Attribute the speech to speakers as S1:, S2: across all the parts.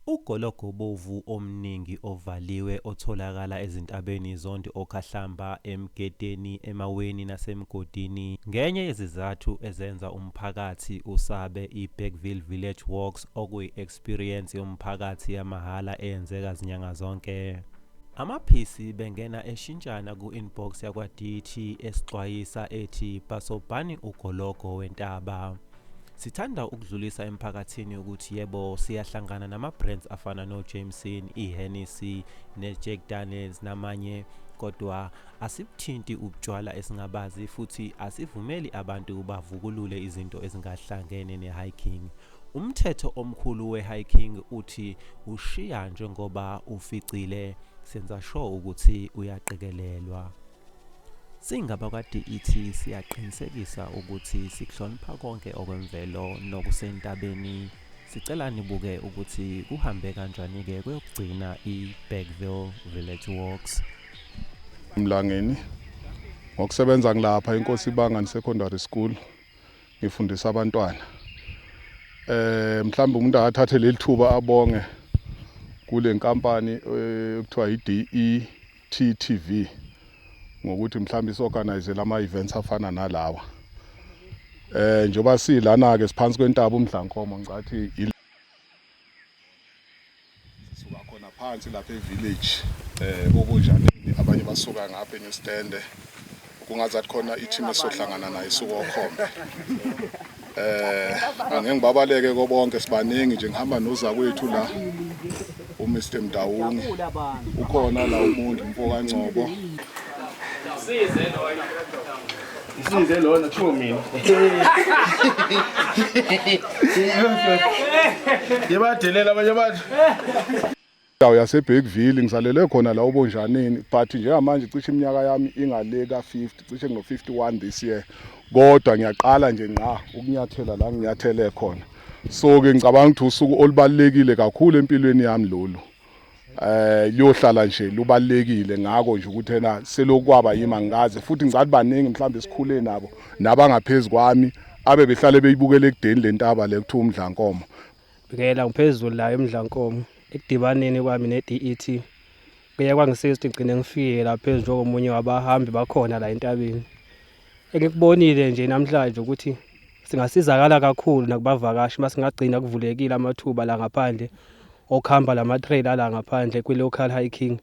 S1: Ugologo obovu omningi ovaliwe otholakala ezintabeni iZondi oKhahlamba, eMgedeni, Emaweni nasemigodini ngenye yezizathu ezenza umphakathi usabe iBergville Village Walks okuyi-experience yomphakathi yamahhala eyenzeka zinyanga zonke. Amaphisi bengena eshintshana ku-inbox yakwa-DT esixwayisa ethi bhasobhani ugologo wentaba. Sithanda ukudlulisa emphakathini ukuthi yebo siyahlangana nama-brands afana no-Jameson, i-Hennessy ne-Jack Daniels namanye kodwa asibuthinti ubutshwala esingabazi futhi asivumeli abantu bavukulule izinto ezingahlangene ne-hiking. Umthetho omkhulu we-hiking uthi ushiya njengoba uficile, senza sure ukuthi uyaqikelelwa. Singabakwa-DET siyaqinisekisa ukuthi sikuhlonipha konke okwemvelo nokusentabeni. Sicela nibuke ukuthi kuhambe kanjani-ke kuyokugcina i-Bergville Village Walks.
S2: Mlangeni ngokusebenza ngilapha inkosi Bangani Secondary School ngifundisa abantwana. Mhlawumbe umuntu akathathe leli thuba abonge kule nkampani ekuthiwa i-DET TV ngokuthi mhlawumbe isorganize lama events afana nalawa. Njengoba silana ke siphansi kwentaba uMdlankomo, ngicathi sisuka khona phansi lapha e-village kokunjanini, abanye basuka ngapha eNewstande, kungazathi khona i-team esizohlangana nayo isuka okhombe. Angeke ngibabaleke kobonke, sibaningi nje, ngihamba nozakwethu la uMr Mdawungi ukhona la, umuntu mfo kaNgcobo.
S3: Isize lona kuthiwa mina. Yebadelela abanye abantu.
S2: Indawo yaseBergville, ngizalelwe khona la uBonjaneni, but njengamanje cishe iminyaka yami ingale ka-50, cishe ngino-51 this year, kodwa ngiyaqala nje ngqa ukunyathela la nginyathele khona. So ke ngicabanga ukuthi usuku olubalulekile kakhulu empilweni yami lolu, liyohlala nje lubalulekile ngako nje ukuthi ena selokwaba yimi angikaze futhi. Ngicathi baningi mhlawumbe esikhule nabo nabangaphezulu kwami abe behlale beyibukele ekudeni le ntaba le kuthiwa uMdlankomo.
S4: Bikela ngiphezulu la eMdlankomo. Ekudibaneni kwami ne-DET kuye kwangisiza ukuthi ngigcine ngifike la phezulu njengomunye wabahambi bakhona la entabeni. Engikubonile nje namhlanje ukuthi singasizakala kakhulu nakubavakashi masingagcina kuvulekile amathuba la ngaphandle okuhamba lama-trail ala ngaphandle kwi-local hiking,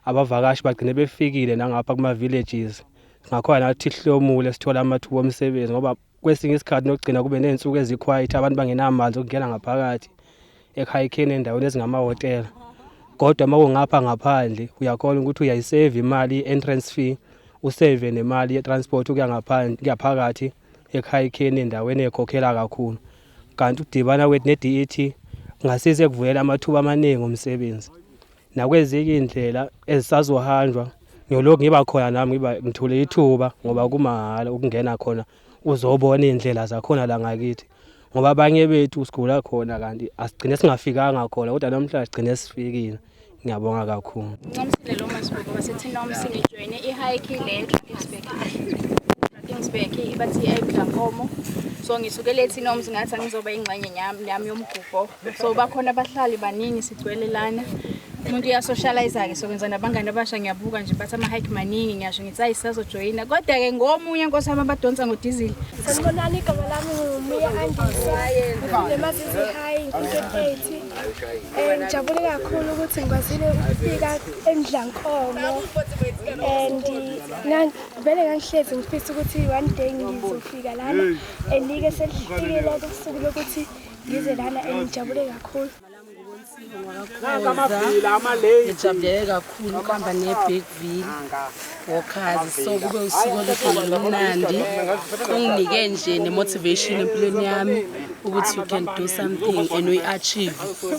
S4: abavakashi bagcine befikile nangapha kuma-villages, singakhona nathi sihlomule sithole amathuba omsebenzi, ngoba kwesinye isikhathi nokugcina kube ney'nsuku ezi-quiet, abantu bangenamali zokungena ngaphakathi ekuhayikeni endaweni ezingamahhotela. Kodwa uma kungapha ngaphandle uyakhona ukuthi uyayiseva imali i-entrance fee, usave nemali ye-transport ukuya ngaphandle kuya phakathi ekuhayikeni endaweni ekhokhela kakhulu. Kanti ukudibana kwethu ne-DET kungasiza ekuvulela amathuba amaningi omsebenzi nakwezinye iy'ndlela ezisazohanjwa. Ngiyolokhu ngiba khona nami, ngiba ngithole ithuba ngoba kumahhala ukungena khona, uzobona iy'ndlela zakhona la ngakithi, ngoba abanye bethu sigula khona kanti asigcine singafikanga khona, kodwa namhlanje sigcine sifikile. Ngiyabonga kakhulu.
S5: Ncamsile lo Masibuko waseThinom. Singijoyine i-hike le Drakensberg. Drakensberg bathi eMdlankomo. So ngisukele eThinoms, ngathi angizoba ingxenye nami yomgubho. So bakhona abahlali baningi, sigcwele lana. Umuntu uyasocialize-ke, sokwenza nabangani abasha. Ngiyabuka nje bathi ama-hike maningi, ngiyasho ngithi hayi, sisazojoyina. Kodwa-ke ngomunye nkosi yami abadonsa ngodizili.
S6: Sanibonani, igama lami nguMiya Andiswa, ngiMazizi High, ngi-grade 8. Ngijabule kakhulu ukuthi ngikwazile ukufika eMdlankomo and vele ngangihlezi ngifisa ukuthi one day ngizofika lana, and-ke selifikile usuku lokuthi ngize lana and ngijabule kakhulu.
S7: Ngijabulele kakhulu ukuhamba ne-Bergville Walkers, so kube usuku oluhle nolumnandi. Kunginike nje ne-motivation empilweni yami ukuthi you can do something and uyi-achieve.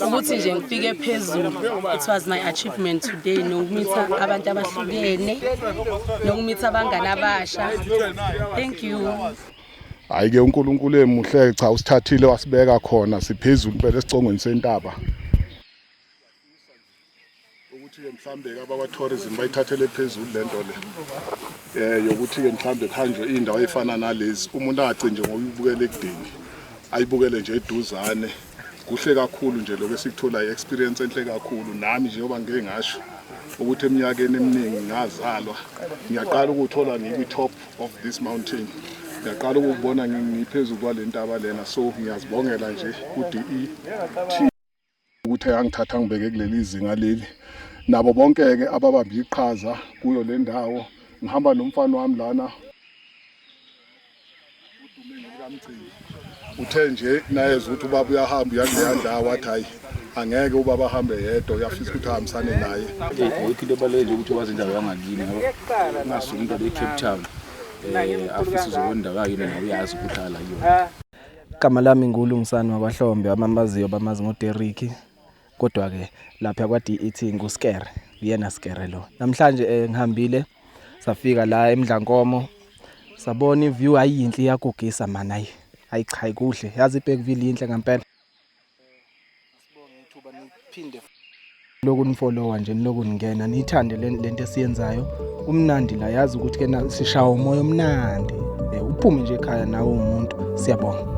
S7: Ukuthi nje ngifike phezulu, it was my achievement today, nokumitha abantu abahlukene, nokumitha abangani abasha. Thank you.
S2: Hayi ke, uNkulunkulu emuhle, cha, usithathile wasibeka khona, siphezulu impela esicongweni sentaba. Ukuthi-ke mhlambe-ke abakwa-tourism bayithathele phezulu le nto le yokuthi-ke mhlambe kuhanjwe iy'ndawo ey'fana nalezi, umuntu angagcini nje ngokuyibukela ekudeni, ayibukele nje eduzane. Kuhle kakhulu nje lokho esikuthola, i-experience enhle kakhulu. Nami njengoba ngike ngasho ukuthi eminyakeni eminingi ngazalwa, ngiyaqala ukuthola ngikwi-top of this mountain, ngiyaqala ukukubona ngiphezulu kwale ntaba lena. So ngiyazibongela nje ku-DET ukuthi ayangithatha ngibeke kuleli zinga leli, nabo bonke-ke ababambe iqhaza kuyo le ndawo. Ngihamba nomfana wami lana udume ngelikamgcini, uthe nje nayeza ukuthi ubaba uyahamba uya kuleya ndawo, wathi hayi, angeke ubaba ahambe yedwa, uyafisa ukuthi ahambisane naye.
S3: Ayikho into ebalulekile ukuthi wazi indawo yangakini, ngoba ungasuki into le Cape Town afisa uzobona indawo yakini, nawe uyazi ukuthi uhlala kuyona.
S8: Igama lami nguLungisani wakwaHlombe, abamaziyo bamazi ngoDerrick, kodwa-ke lapha kwa-DET nguSkere, uyena Skere lo. Namhlanje ngihambile safika la eMdlankomo, sabona i-view ayinhle, iyagugisa man. Hayi hayi cha, kuhle yazi, iBergville yinhle ngempela. Asibonge ithuba, niphinde lokhu nifollowa nje, niloku ningena niyithande lento esiyenzayo. Kumnandi la, yazi ukuthi ke sishaya umoya omnandi, uphume nje ekhaya nawe umuntu. Siyabonga.